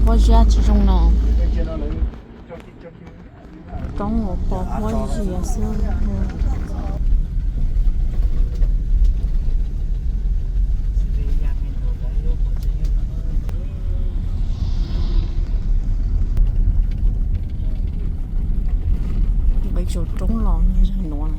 Huab zeb tsis zoo no. Roob uas pos huab zeb xwb. Nqis saum roob los nuav.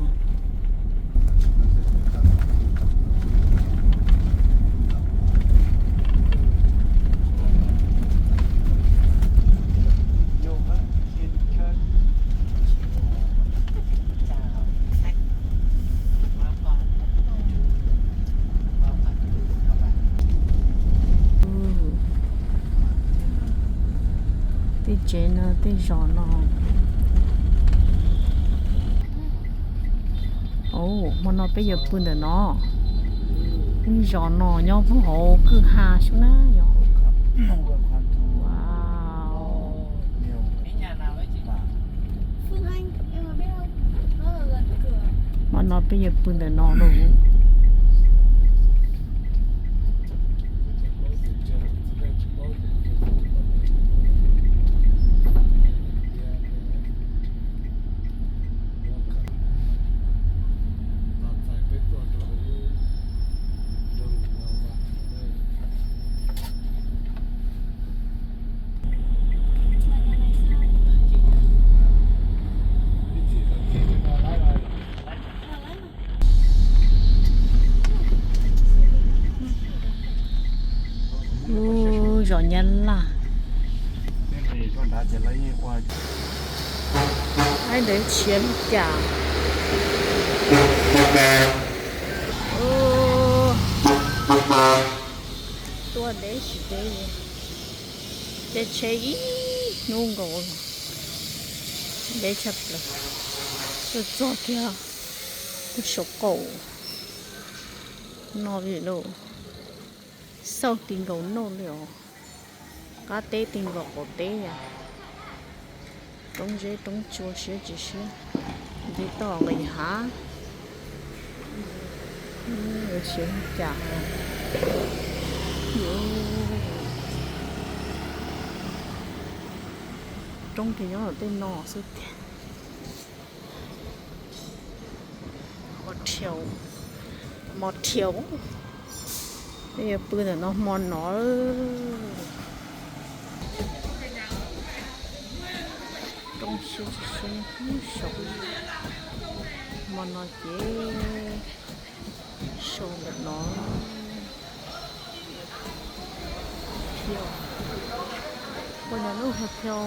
Tej tsev no, tej zos no. Hmo no peb yuav pw ntawm no. Tej zos no nyob puag hauv kwj ha xwb na yom. Hmo no peb yuav pw ntawm no lauj. Lub zos Nyab Laj. Ntawd tshiav li cas? Tuaj deb tsis deb, caij tsheb ib hnub nkaus, deb tshaj plaws. Tuaj txog kiag saum qaum no li lauj. Xauj ti nkaus noj li os. Qab teb ti nkaus qaum teb yom. Roob zeb roob tsua siab tsis siab. Nce toj nqis hav. Siav li cas? Roob ces nyob tej no xwb tiag. Motel, motel. Peb yuav pw ntawm no hmo no. Roob siab tsis siab, saum hmo no ces so ntawm no. Ua no lub hotel.